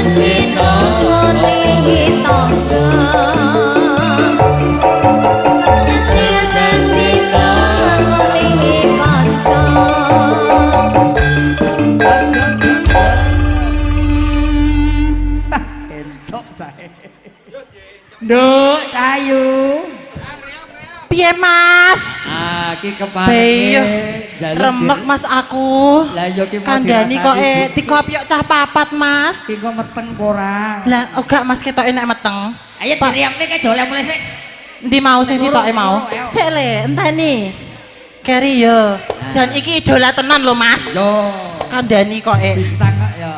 Sedina oleh tangga. Sing sedina oleh kanca. Entuk sae. Nduk, Cahayu. Piye, Mas? Ah, iki Beyuh, kemarin remek Mas aku. Lah iya ki mau Kandhani kok dirasani, Bu. Dikopyok cah papat, Mas. Ki kok meteng apa ora? Lah, ora Mas, ketoke nek meteng. Ayo Pak. diriamne kae joleh mulai sik. Endi mau sing Sing loro, sitoke sing mau? loro, ayo. Sik le, enteni. Keri yo. Jan iki idola tenan lho, Mas. Yo. Kandhani kok Bintang kok ya.